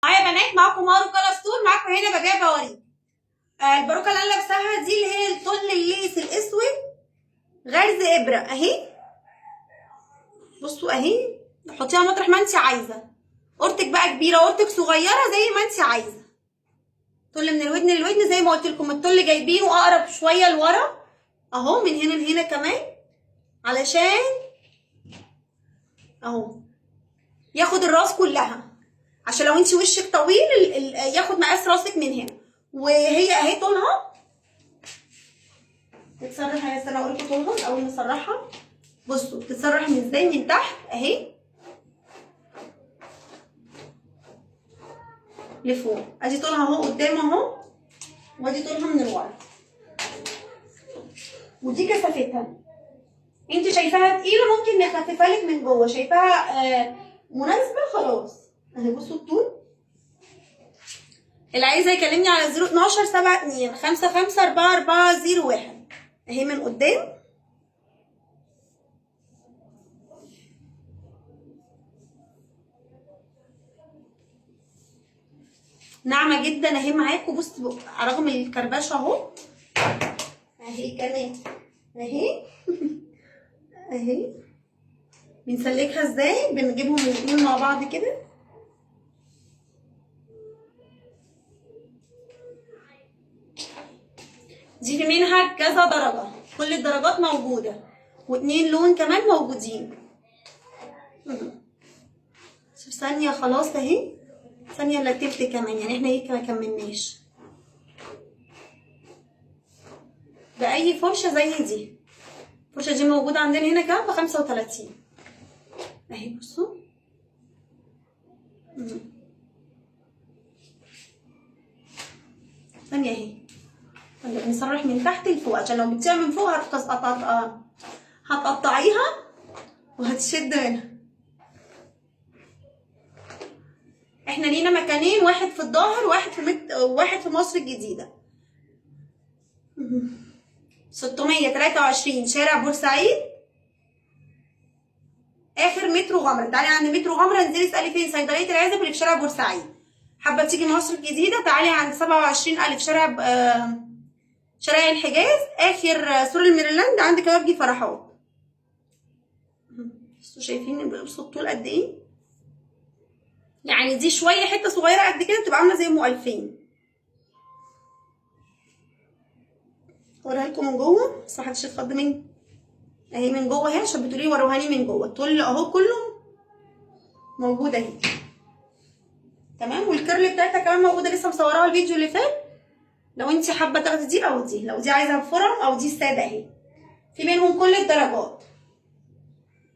Hi يا بنات، معاكم مارو كلر ستور. معاكم هنا ببيع بواريك. الباروكه اللي انا لابساها دي اللي هي التل ال lace الاسود، غرز ابره اهي. بصوا اهي، حطيها مطرح ما انت عايزه، قورتك بقى كبيرة قورتك صغيرة زي ما انت عايزه. تل من الودن للودن زي ما قلت لكم، التل جايبينه اقرب شوية لورا اهو، من هنا لهنا كمان، علشان اهو ياخد الراس كلها، عشان لو انت وشك طويل ياخد مقاس راسك من هنا. وهي اهي طولها تتسرح. انا استنى اوريكم طولها الاول نسرحها. بصوا بتتسرح من ازاي، من تحت اهي لفوق. ادي طولها اهو قدام اهو، وادي طولها من الورا، ودي كثافتها. انت شايفاها تقيلة ممكن نخففها لك من جوه، شايفاها مناسبة خلاص اهي. بصوا الطول. اللي عايزه يكلمني على 012 72 55 44 01. اهي من قدام. ناعمة جدا اهي معاكم. بصوا رغم الكربشه اهو، اهي كمان اهي اهي. بنسلكها ازاي؟ بنجيبهم الاثنين مع بعض كده. دي في منها كذا درجة، كل الدرجات موجودة، واتنين لون كمان موجودين. ثانية خلاص اهي، ثانية الا تلت كمان، يعني احنا ايه ما كملناش. بأي فرشة زي دي، الفرشة دي موجودة عندنا هنا كمان ب35 اهي. بصوا ثانية اهي، بنسرح من تحت لفوق، عشان لو جبتيها من فوق هتقطعيها وهتشد منها. احنا لينا مكانين، واحد في الظاهر واحد في مصر الجديدة. 623 شارع بورسعيد، اخر مترو غمره. تعالي عند مترو غمره، انزلي اسالي فين صيدلية العزب اللي في شارع بورسعيد. حابة تيجي مصر الجديدة تعالي عند 27000 شارع شارع الحجاز، اخر سور الميريلاند، عند كبابجي فرحات. بصوا شايفين بصوا الطول قد ايه؟ يعني دي شوية حتة صغيرة قد كده بتبقى عامله زي ام 2000. اوريها لكم من جوه بس محدش يتخض مني. اهي من جوه اهي، عشان بتقولي وروها لي من جوه. الطول اهو كله موجود اهي، تمام. وال curly بتاعتها كمان موجودة، لسه مصوراها الفيديو اللي فات. لو انت حابة تاخدي دي او دي، لو دي عايزه بفرم او دي السادة اهي، في منهم كل الدرجات.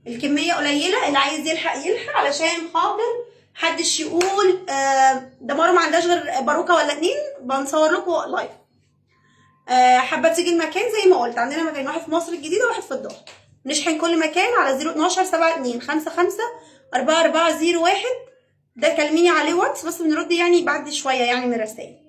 الكمية قليله، اللي عايز يلحق يلحق، علشان خاطر محدش يقول ده مارو ما عندهاش غير باروكه ولا اتنين. بنصور لكم live. حابة تيجي المكان زي ما قلت، عندنا مكان، واحد في مصر الجديدة وواحد في الظاهر. نشحن كل مكان على 012 72 55 44 01. ده كلميني عليه واتس، بس بنرد يعني بعد شوية يعني من الرسائل.